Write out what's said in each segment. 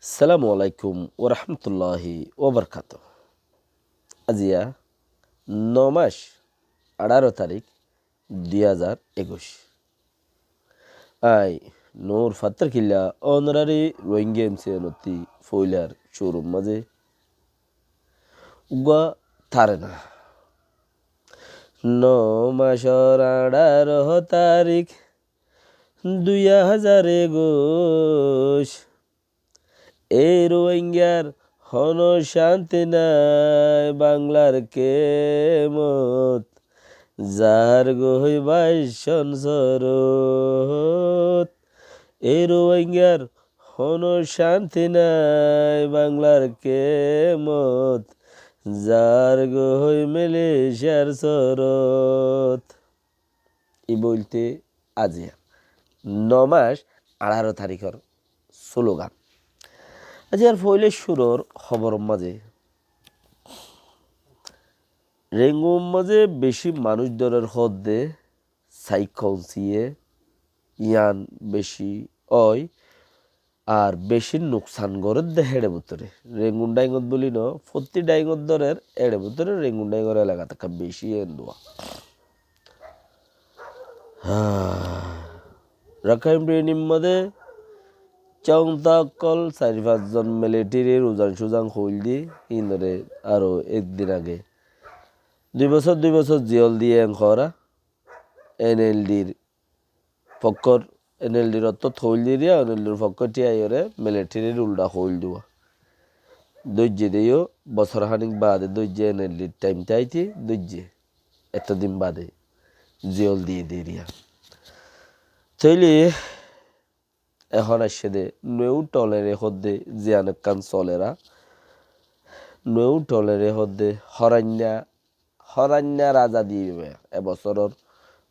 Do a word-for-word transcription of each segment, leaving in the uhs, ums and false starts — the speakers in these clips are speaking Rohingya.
Assalamu alaikum warahmatulláhi wabarakátuhu. Aziya no mac añçáro tarík dui házar ekuic. Añí Nur Fattar Killa, onorari Rohingya M C N ottú foilar cúrur mazé uggúa tarena. No macor añçáro tarík dui házar ekuic. Ei Rohingyar hono cánti nai, Banglar kemot zargoi baiccon sorot. Ei Rohingyar hono cánti nai, Banglar kemot zargoi Malaysiar sorot. Ibá óilde aziya no mac añçáro taríkor slogan. Aziyar foila cúrur hóboror mazé Rengun mazé beci manúic dórer hoódde, saikkonsiye yián beci ói, ar beci nuksan gorédde héçe bútore. Rengun dhaingot buli no, fottí dhaingot dórer, héçe bútore Rengun dhaingor elakat ekka beci endua. Rakhain Birinir mazé cónta ókkol sair fañs zon militarir uzan-suzan hoil di, híinore aró ek din age dui bosór, dui bosór ziyól diye en hoóra, N L D-r fokkór, N L D-r ottót hoil diriya, N L D-r fokkór thíyaiyóre militarir ulda hoil duwa. Dóijje de yó, bosór hánik baade dóijje, N L D-r thaim táite dóijje, etó din baade ziyól diye diriya. Tóile ehón aiccé de Nuew Tolere hoódde ziyán ekkán soler, Nuew Tolere hoódde horainna, horainnar azadi. Ebe e bosóror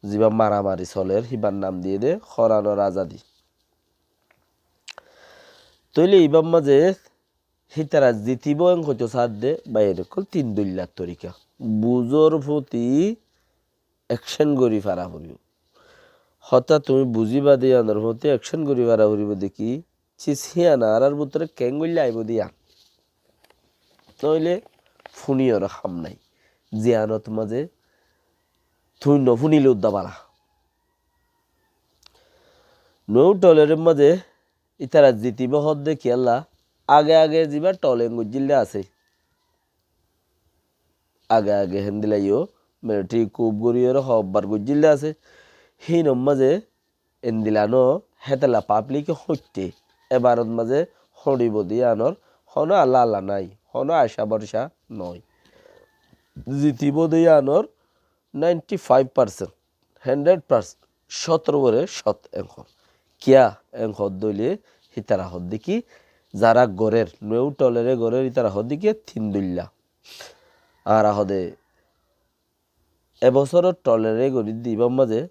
zibá maramari soler, híbar nam diye de horanor azadi. Tóile ibár mazé hítara zitibó en hoitó saádde, báiyain ókkol, tin dóillar torika. Buzór fúti ekcen gorí fara foribó. Hotá tuñí buzíba de yiánor fúti ekcen gorí fara foribó de ki, sis híyan añárar bútore keéngoilla aibó de yián. Noóile fúniyóre ham nái. Ziyánot mazé tuñí nofúnile uddá bála. Nuew Tolerer mazé ítara zitibó hoódde kiyólla, age age zibá tolen goijjíl de asé, age age héndilla yó militari kup goríyore hoobbar goijjíl de asé, híinor mazé endilla no, hétolla pablike hoitte, ebarot mazé hoñçibó de yiánor honó alla alla nái, honó aca borca noó. Zitibó de yiánor ninety five percent, hundred percent cótor uore cót en hoór. Kiyá en hoódde óile, hítara hoódde ki, zará gorér, Nuew Tolere gorér, ítara hoódde ki, tin dóilla. Añára hoóde e bosóror Tolere gorídde ibár mazé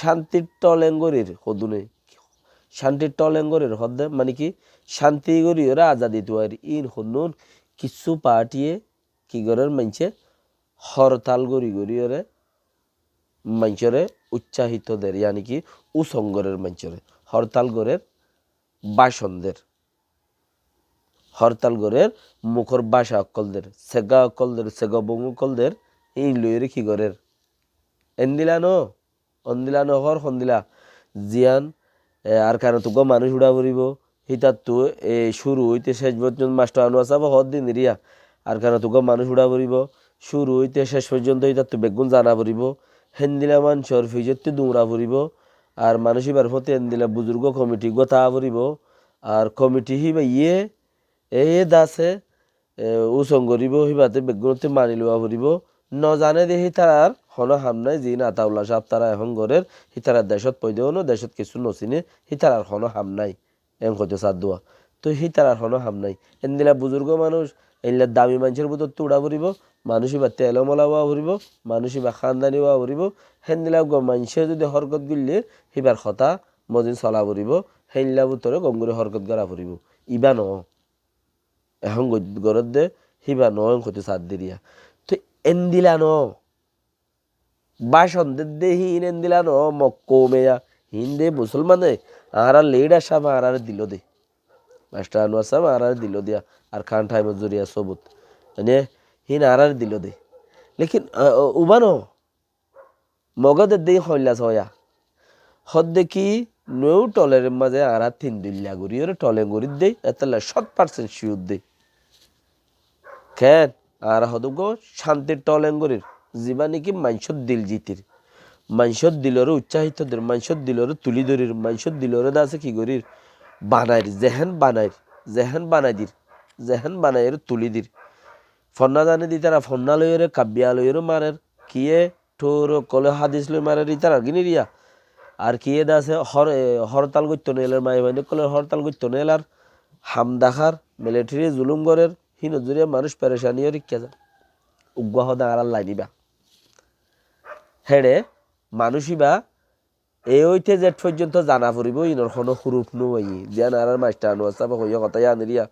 cántir tolen gorír hodúne. Cántir tolen gorír hoódde mani ki, cánti goríyore azadi tuair. Iín honnún, kissú partiye ki gorér, maincé hortal gorí goríyore maincóre uccáhito der, yáni ki, úsong gorér maincóre. Hortal gorér, bácon der. Hortal gorér, mukór báca ókkol der, sega ókkol der, sega bong ókkol der, híin loiyóre ki gorér? Endilla no, ondilla no hoór, hondilla? Ziyán, e, Arkanot uggúa manúic uçá foribó, hítattu, e, cúru óite céc foijjonto mastor Anuar sábe hoódde niriya, Arkanot uggúa manúic uçá foribó, cúru óite céc foijjonto hítattu beggún zana foribó, héndilla maincór fijottú duñra foribó, ar manúic íbar fúti endilla buzurgo komiti uggúa táa foribó, ar komiti híbaye e dase, e, úsong goríbou, híbatte beggúnottú mani luwa foribóu. Nozane de hítarar honó ham nái, ziín Ataulla sáb tara ehón gorér, hítarar decót foida óno, decót kissú nosiné, hítarar honó ham nái. En hoitó saádduwa. Toi hítarar honó ham nái. Endila buzurgó manúic, endila dami maincór bútottu uçá foribóu, manúic íbatte elómola ówa foribóu, manúic íba hándani ówa foribóu, héndila uggúa maincé zudi hórkot goillé, híbar hotá mozin sola foribóu, héndila bútore gom gorí hórkot gorá foribóu. Ibá noó. Ehón goi-, gorédde híba noó en hoitó saádde riya. Toi endila noó. Bácon dedde híin endila noó, Mokka umeya. Híin de Musolmane, añárar lidar sábe añárare diló de. Mastar Anuar sáb añáráre diló diya, Arkan Taimor zoriya sobut. Mane, hín añáráre diló de. Lekin, a, o, uba no. Mogóde de hoilla soya. Hoódde ki, nuew tolerer mazé añára tin duilla gorí, ore tolen gorí de, etolla cót percent sure de. Ken, añára hoddúa cántir tolen gorír, zibá niki maincór dil zitir. Maincór diloré uccáhito der, maincór diloré tulí dorir, maincór diloré dase ki gorír, banair, zehén banair, zehén banai dir, zehén banaiyóre tulí dir. Fonná zane de ítara fonná loiyóre, kabbiya loiyóre marer, kiyé, thóor ókkole hádis loi marer ítarar gín eriya. Ar kiyé dase hór-, e, hórtal goitto no elar, maiyafuain ókkolor hórtal goitto no elar, ham dakár, militeri zulum gorer, hínor zoriya manúic perecani ói rikká za. Uggúa hoda añárar lain íba. Héçe manúic íba, e óite zet foijjonto zana foribó, inor honó huruf no aiyé. Ziyán añárar mastar Anuar sábe hoiyé hotá yían eriya.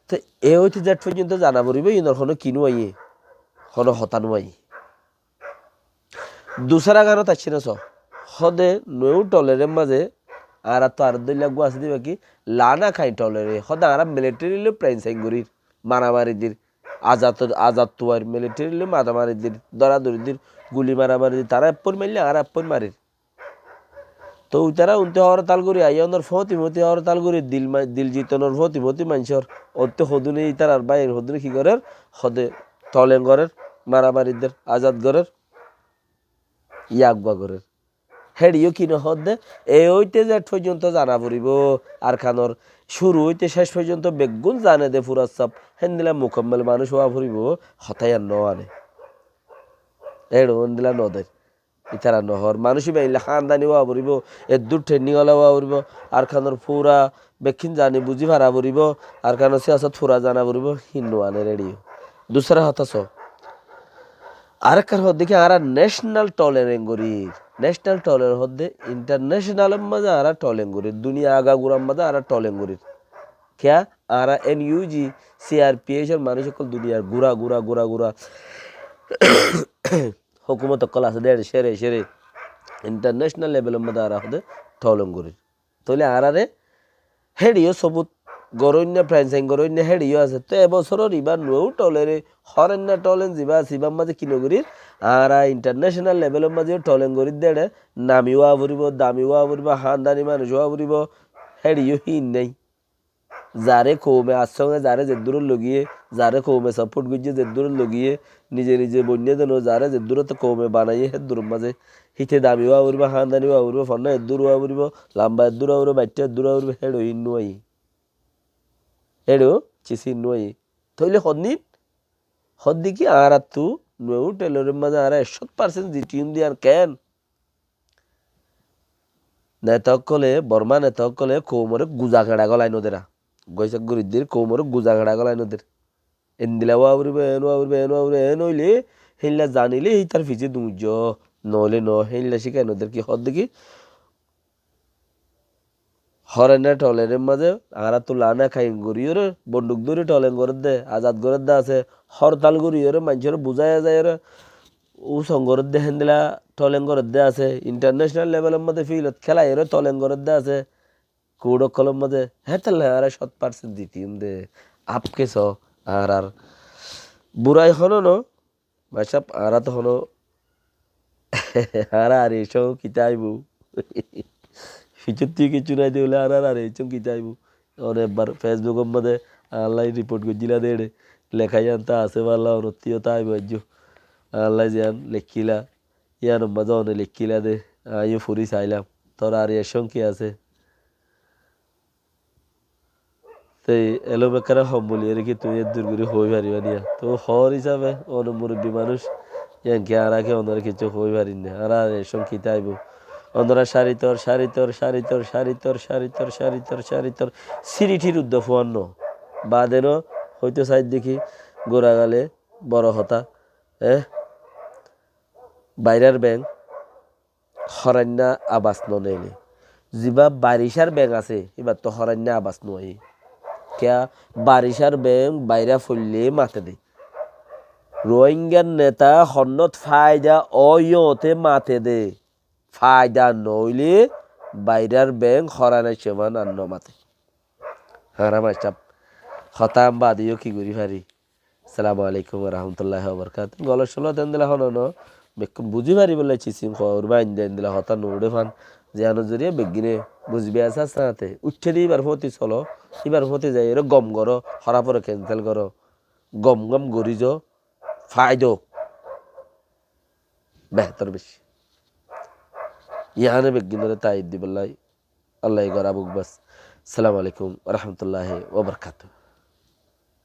Te e óite zet foijjonto zana foribó, inor honó ki no aiyé? Honó hotá no aiyé. Dusára ganot aiccé né so. Hóde nuew tolerer mazé añárattu ar dóilla uggúa asé de baki, lana kain tolere. Hóde añára militeri loi frensain gorír, maramari dir. Azad, azad tuair militeri loi maramari dir, dóradóri dir, guli maramari dir. Tará eppoir maille añára eppoir marir. Tóu ítara unte hórtal gorí aiyé, onor fóti-fóti hórtal gorí dil ma-, dil zitonor fóti-fóti maincór. Onte hodúne ítarar báiyain hodúne ki gorér? Hóde tolen gorér, maramari der, azad gorér, yá uggúa gorér. Héçe yó ki no hoódde, e óite zet foijjonto zana foribó, Arkanor cúru óite céc foijjonto beggún zane de fura sáb, héndilla mukammel manúic ówa foribó, hotá yían no ane. Héçe héndilla no der. Ítara no hoór. Manúic íba eilla hándani ówa foribó, eddúr training ola ówa foribó, Arkanor fura bekkín zani buzí fara foribó, Arkanor siyasot fura zana foribó, hín no aner héçe yó. Dusára hotá so. Arekkán hoódde ki, añára national tolerance gorír. National tolerance hoódde international or mazé añára tolerance gorír. Duniya agagurar mazé añára tolerance gorír. Kiyá? Añára N U G, C R P H or manúic ókkol duniyar gura, gura, gura, gura hókumot ókkol asé de, cére, cére. International level or mazé añára hoódde tolerance gorír. Tóile añáráre héçe yó sobut goróinna, frensain goróinna héçe yó asé. Te e bosóror ibá nuew tolere, hórainna tolen zibá asé, ibár mazé ki no gorír? Añára international level or mazé yó tolen gorír de héçe, nami ówa foribó, dami ówa foribó, hándani manúic ówa foribó, héçe yó hín nái. Zaré koume assónge, zaré zeddúrot logiyé, zaré koume support goijjé zeddúrot logiyé, nize nize boinné de no, zaré zeddúrot koume banaiyé, héddúrot mazé híte dami ówa foribó, hándani ówa foribó, fonná eddúr ówa foribó, lamba eddúr ówa foribó, baiththá eddúr ówa foribó, héçe yó hín no aiyé. Héçe yó cis hín no aiyé. Tóile honnín? Hoódde ki añárattu nuew tolere mazé añára ekcót percent zitiyum de, ar ken? Neta ókkole, Borma neta ókkole koumore guza keñça golai no der. Goisa guri dir, koumore guza keñça golai no der. Endilla ówa foribó, en ówa foribó, en ówa foribó, en óile, héilla zanile hítar fisé duñijjo, noóile no, héilla cíkai no der. Ki hoódde ki? Hórainna tolerer mazé añárattu lana kain goríyore, bonduk dóri tolen gorédde, azad gorédde asé, hórtal goríyore, maincóre buzái azaiyore, usong gorédde, héndilla tolen gorédde asé, international level or mazé field ot kélaiyore tolen gorédde asé, kuth ókkolor mazé, hétolla añára cót percent zitiyum de, apke so, añárar burai hono no, Masab, añára to hono, añára ar ei song kite aibo? Fisottú kissú nai de óile añára ar ei song kite aibo? One ebbar Facebook or mazé añálla report goijjíla de éçe. Leká yián to asé bála, onottú yó to aibo aijjó. Añálla ziyán leikkíla, yián or mazé one leikkíla de, añí yó fori sailam. Tor ar ei song ki asé? Te elóm ekkán hom buli ere ki tuñí eddur gorí hoi fariba niya? Tuñí hoór hísabe, one murubbi manúic, yián ki añára ki onore kissú hoi farir né? Añára ar ei song kite aibo? Onora cáritor, cáritor, cáritor, cáritor, cáritor, cáritor, cáritor, siritir udda fuan no. Bade no, hoito saidde ki, gura gale, boro hotá, eh? Bairar beng, horainna abas no neile. Ziba baricár beng asé, íbattú horainna abas no aiyé. Kiyá? Baricár beng baira foille mate de. Rohingyar neta honnot faida óiyote mate de. Faida no óile bairar beng horainna seman ar no mate. Añára maicáf hotá añára baade yó ki gorí fari? Assalamu alaikum wa rahmatullahi wa barakatuhu. Golor cúlot endilla hono no, bekkún buzí faribólla cisin hoór bá, endilla endilla hotá no uçé fán. Ziyánor zoriya beggúne buzibá, asté asté uiththé de íbar fóti solo, íbar fóti zaiyóre gom goró, hórafore kensel goró, gom gom gorí zo, faida ók. Behtor beci. Yiáne beggúnore taid dibálla Allaye gorá buk bas. Assalamu alaikum wa rahmatullahi wa barakatuhu.